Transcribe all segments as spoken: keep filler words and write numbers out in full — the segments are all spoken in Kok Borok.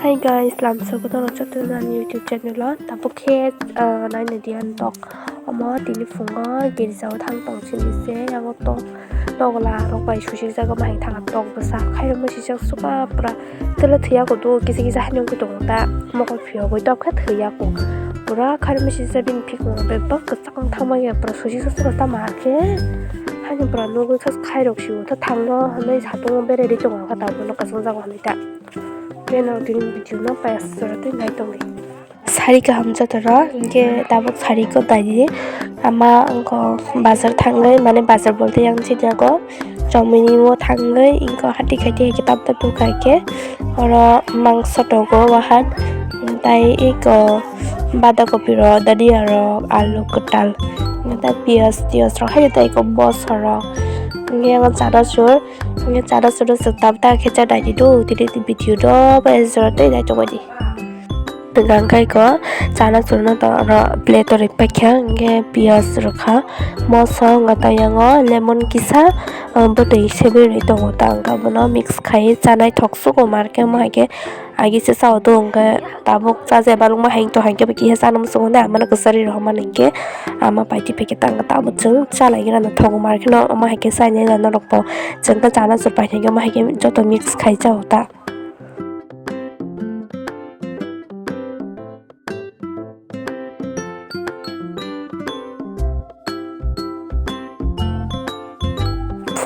Hi guys, lamsok kotor joto nani YouTube channel o tabuk khe, ah, naina diyan tok. Omo tini phungo girja o thang tong sini se, yango tok, togla rok bai susi jago, mahai thang tok bwsa khairokma sijak suka pura telo thwiya ko do, kisa kisa haino wngwi tongo ta, mokol phiyogwi tok khe thwiya ko. Pura khairokma sijak bini phikung bebak kwchak wng thangma ya, pura susi suka tamo khe haino pura nugwi kha khairok sio ta thangno hwnwi satung beredi tongo kha tabuk no kwchang jago hwnwi ta. Beno tini video no payas sora tei nai tongdi. Sari kaham joto rok, hingke tabuk sari ko dai di. Ama angko bazar thangwi, mane bazar bolte yang chini ako chomini o thangwi, ingko hati khaite kitab ta buka ke. Oro mangso tongo wahan, tai iko bada kopi rok, dania rok, alu kwtal, tai piyas tiyas rok, hai tai iko bosor rok. Hingke ang chana sur, hingke chana sur tab ta khe cha dai di do, tini video do, bai jora tei dai tongwi di. Twngang khe ko chana churno to oro plate o ri paikha, hingke piyaj rwkha, moso wngkha tei yango lemon kisa, ah, bwtwi sebwi rwi tongo ta, wngkha bono mix khai chanai thok sugo mar khe, omo hai khe agi se sao do, hingke tabuk chajakma nukma hai wngtong, hai khe bo kisa chana muchungo, hwnwi ang mano kwchari rohormani hingke ama paiti paikhe ta, wngkha tabuk chwng chalai gana thok mar kheno, omo hai khe chainai norok bo chwng khe chana chur paithai khe, omo hai khe joto mix khai chao ta.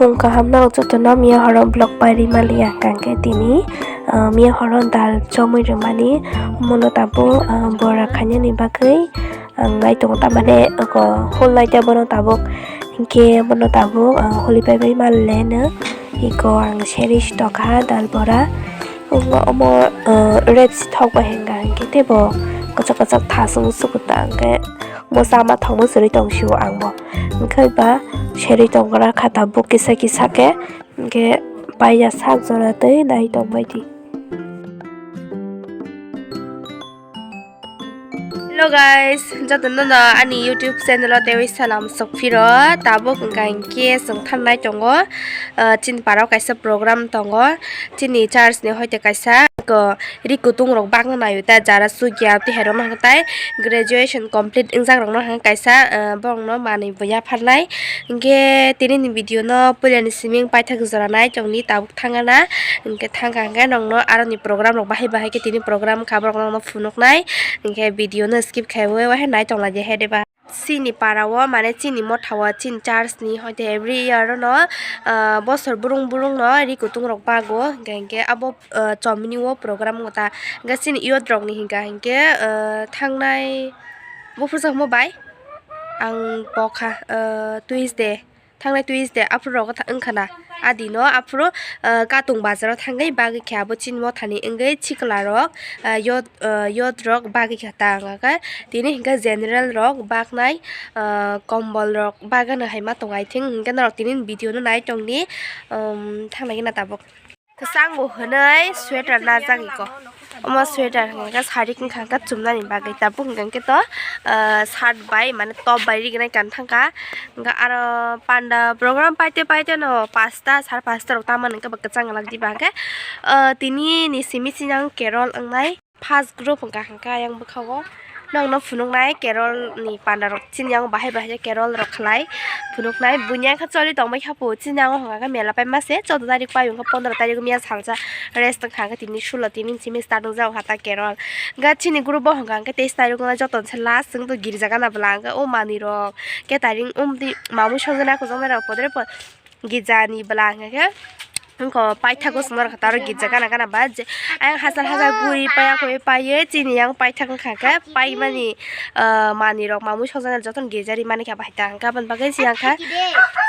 Phung kaham no jotono miya horo vlog pai ri maliya, hingkha khe tini, ah, miya horo dal chomwi rwmani, omono tabuk, ah, bora khainani bagwi ang nai tongo, tamani oko hol nai ta bono tabuk, hinkhe bono tabuk, ah, holi pai pai maliya hino, iko ang seri si tokha dal bora, omo, omo, ah, red si thok bai hwnka hinkhe teibo kwchak kwchak thasung sukuta hinkhe. Mosa ma thangbo siri tong sio ang bo. Hingkhe ba siri tong gra kha tabuk kisa kisa khe, hingkhe paiya sak jora tei nai tong bai di. Hello guys, joto no no ani YouTube channel o tewi salam sok phiro. Tabuk hingka hinkhe chwng thangnai tongo, ah, chini para o kaisa program tongo, chini church ni hoite kaisa ko ri kutung rok bagna naio ta, jara sugya tei hai rok no hwnka tai graduation complete wngjak rok no hwnka kaisa, ah, borok no manwi bo yapharnai. Hinkhe tini ni video no puila ni simi wng paithak jora nai tongdi tabuk thangana, hinkhe thangkha hinkhe nokno aroni program rok bahai bahai khe tini program wngkha borok no phunuknai, hinkhe video no skip khaiwi wahai nai tonglaidi hai deba. Chini para o mane chini motha o chini church ni hoite every year no, ah, bosor burung burung no ri kutung rok bago, hinkhe hinkhe abo, ah, chomini o program wngkha ta, hinkhe chini youth rok ni hinkha hinkhe, ah, thangnai buphuru sa hwnba bai ang pokha, ah, Tuesday. Thangnai Tuesday aphuru rogo wngkha na, a dino aphuru, ah, katung bazar o thangwi bagwi khe abo chini mothani wngwi sikla rok, ah, youth, ah, youth rok bagwi khe ta wngkha khe tini hinkhe general rok baknai, ah, kombol rok bagano hai ma tongo, I think hinkhe norok tini video no nai tongdi, um, thangnai gana tabuk. Kwchang bo hwnwi sweater najak iko. Omo sweater hwnkha khe sari wngkha khe chumnani bagwi tabuk hwnkha khe to, ah, shirt bai mane top bai rignai kan thangkha. Hwnkha aro panda program paite paite no pasta sar pasta rok tamo hwnkhe bo kwchang lak diba hwnkhe, ah, tini ni simi sinang carol wngnai. First group hwnkha hwnkha ayang bwkha o nokno phunuknai carol ni panda rok chini yang bahai bahai carol rok khlai phunuknai buini yang kha choli tongbai kha po chini yang hwnkha khe mela paima se choudo tarik pai hwnkha pondro tarik miya salsa rest wngkha hwnkha tini sulo tini simi start wngjak hata carol hwnkha chini group o hwnkha hwnkhe teis tarik wngkha joto se last wngkha girja gana bwla hwnkha o manwi rok catering umtwi mamwi songjaknai kuchuknai rok podre pod. Gija ni bwla hwnkha khe wngkha paithak o chwng norok kha taro gija gana gana ba je ayang hachal hachal guri paya khe paiwi chini yang paithak wngkha khe paimani, ah, manwi rok mamwi songjaknai jotono gija rimani khe bahai ta hwnkha aboni bagwi chini yang kha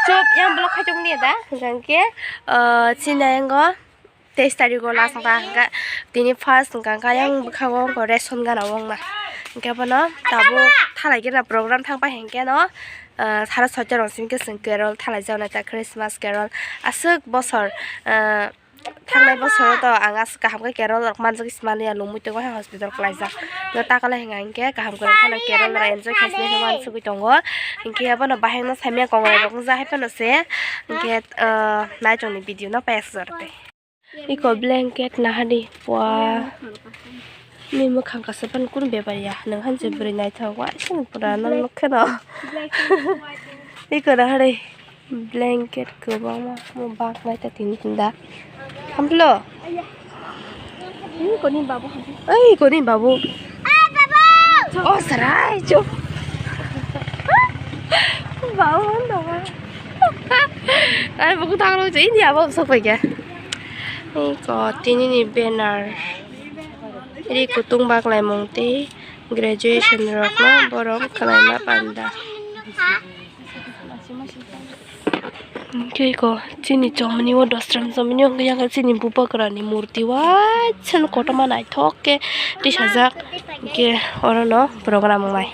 chop yang block khai tongni da hwnkha khe, ah, chini yang o. Teis tariko last wngkha hwnkha tini first wngkha hwnkha yang bwkhango wngkha ration gana o wngma hwnkhe bono tabuk thalai gana program thang pai hwnkhe no, ah, sara soitor rok simi khe chwng carol thalai jak nai ta Christmas carol aswk bosor, ah, thangnai bosoro to ang aswk kaham khe carol rok manjak simi manya lungwi tongo hai hospital kwlaijak no takalai hwnkha hinkhe kaham kwrwng kheno carol rok enjoy khai sini hwnwi uansugwi tongo hinkhe abono bahai no saimanya kongrai rok wngjak hai phano se hinkhe, ah, naitok ni video no paiya sujak rw tei. Iko blanket nahadi pua. Ni mwkhang kaisa pan kun bebari ya. Nang hanse bwrwi naithok waisa pura no nukhe no. Iko nahadi blanket kwbangma mo bak naita tini hinda. Hamplo. Iko ni babu. Ei, iko ni babu. Oh, sarai, chuk. Babu, ano. Ai, buku tanglo, ini apa sok paikya? Iko tini ni banner. Ri kutung bak lai mung tei graduation rok no borom khlai ma panda. Hwnkhe iko chini chomni o dosram chomni o hwnkhe yang chini bubagra ni murti waisa no kotorma naithok khe tisajak, hwnkhe oro no program wngnai.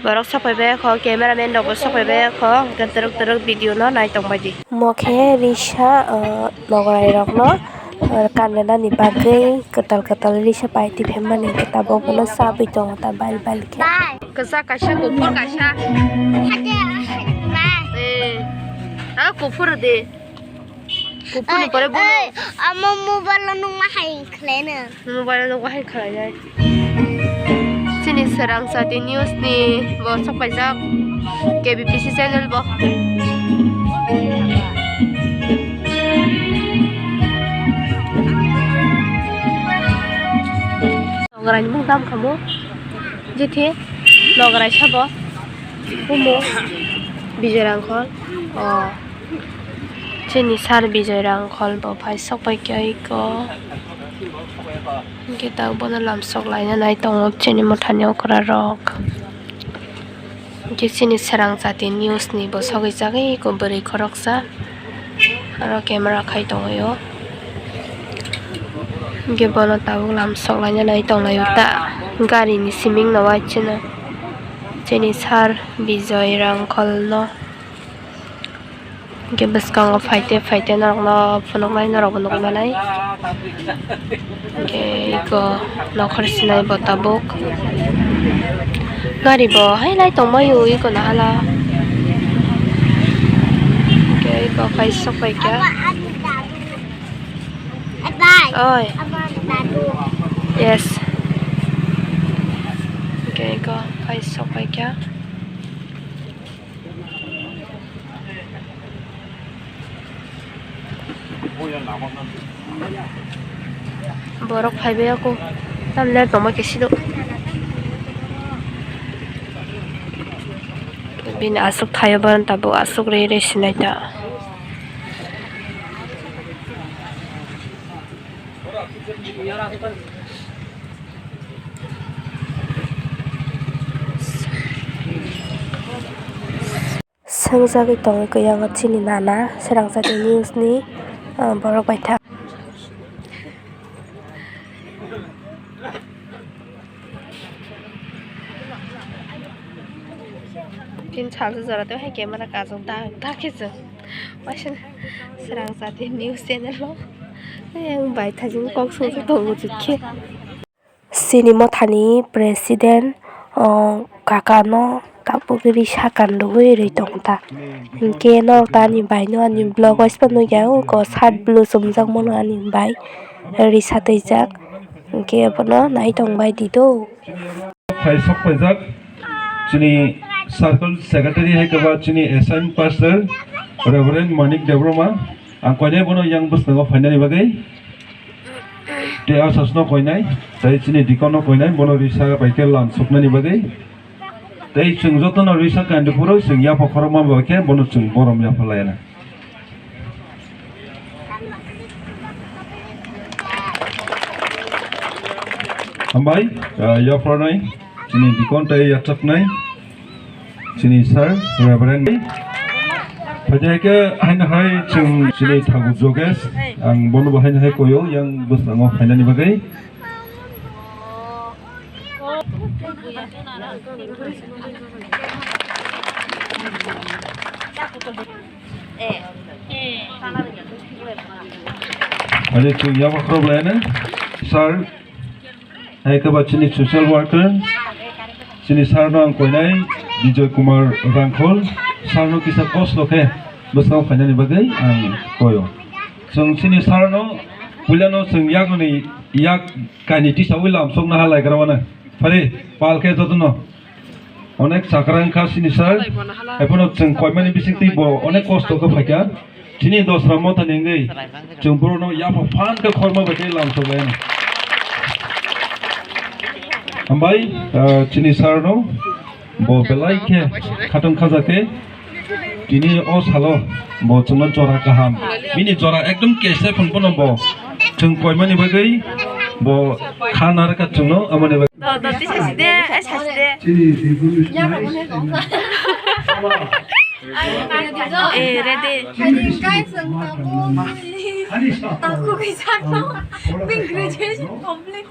Borok sok pai bai kho, camera man rok bo sok pai bai kho, hwnkhe twrwk twrwk video no nai tong bai di. Mo khe risa, ah, nograi rok no, ah, kanna nani bagwi kwtal kwtal risa pai tiphemani hwnkhe tabuk bono chabwi tongo ta bal bal khe. Kwchak kaisa, kuphur kaisa. Eh, ah, kuphur de. Kuphur ni pore bono. Amo mobile o nung ma hai khlai na. Mobile o nung ma hai khlai nai. Chini Serangsati News ni bo sok paijak K B P C channel bo. Nograi ni mung tam khamu. Jithe nograi sabo. Kumu Bijoy Rangkhol. Oh. Chini sir Bijoy Rangkhol bo phai sok pai khe iko. Hwnkhe ta bono lam sok laina nai tongo chini mothani okra rok. Hwnkhe chini Serangsati News ni bo sogwi jagwi iko bwrwi khoroksa. Aro camera khai tongwi o. Hwnkhe bono tabuk lam sok laina nai tonglaio ta. Gari ni siming no waisano. Chini sir Bijoy Rangkhol no. Hwnkhe bwskango phaite phaite norokno phunuknai norokbo nukmanai. Hwnkhe eko nokhor sinai bo tabuk. Gari bo hai lai tongmai o eko nahala. Hwnkhe eko phai sok paikha. Oi. Yes. Hwnkhe eko phai sok paikha. Borok phaibai ako, tamle tongma khe sido. Bini aswk thaio, bono tabuk aswk rwi rwi sinai ta. Swngjagwi tongwi khe yang chini nana Serangsati News ni, ah, borok bai thang. Tin salsa jora tei hai camera kajak dak dak khe chwng waisa Serangsati News channel o yang bai thajin kok songsa tongo jikhe. Chini mothani president, o, kaka no tabuk risa kandogwi rwi tongo ta. Hinkhe norok ta ani bai no ani vlog waisa nukya, o, shirt blue chumjak mano ani bai risa twijak. Hinkhe abono nai tong bai di do. Phai sok paijak chini circle secretary hai khe ba chini assign pastor Reverend Manik Debbarma. Ang koinai bono yang bwskango phainani bagwi. Tei asasno koinai, tei chini deacon no koinai, bono risa bai khe lam soknani bagwi. Tei chwng jotono risa kandi phuru chwng yapha khorokma bai khe bono chwng borom yapha laina. Hambai, ah, yapharnai, chini deacon tei yachaknai. Chini sir, Reverend. Phaidi hai khe haino hai chwng chini thabu Jogesh, ang bono bo haino hai koyo yang bwskango phainani bagwi. Ani chwng yaba khorok laino, sir. Hai khe ba chini social worker, chini sir no ang koinai Bijoy Kumar Rangkhol, sir no kisa kosto khe bwskango phainani bagwi ang koyo. Chwng chini sir no Puilano chwng yakni yak kainwi tisawi lamsokna halaigra wano. Phari, pal khe jotono. Onek chakra wngkha chini sir. Ebono chwng koimani bisingtwi bo onek kosto khe phaikha. Chini dosra motha ni wngwi chwng borokno yapha phan khe khorma bai khe lamsok lai ano. Hambai, ah, chini sir no. Bo belai khe khatong khaja khe tini o salo bo chwngno jora kaham. Bini jora ekdom kesa phun bono bo chwng koimani bagwi bo kha narwkha chwngno amoni bagwi. Do, do, tisa side, ai, sa side. Eh, ready. Taku kisa no, pink graduation complete.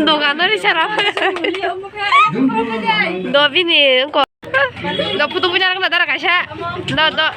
Dogano risara. Do bini ko. Do putu puja rang nadara kaisa. Do, do.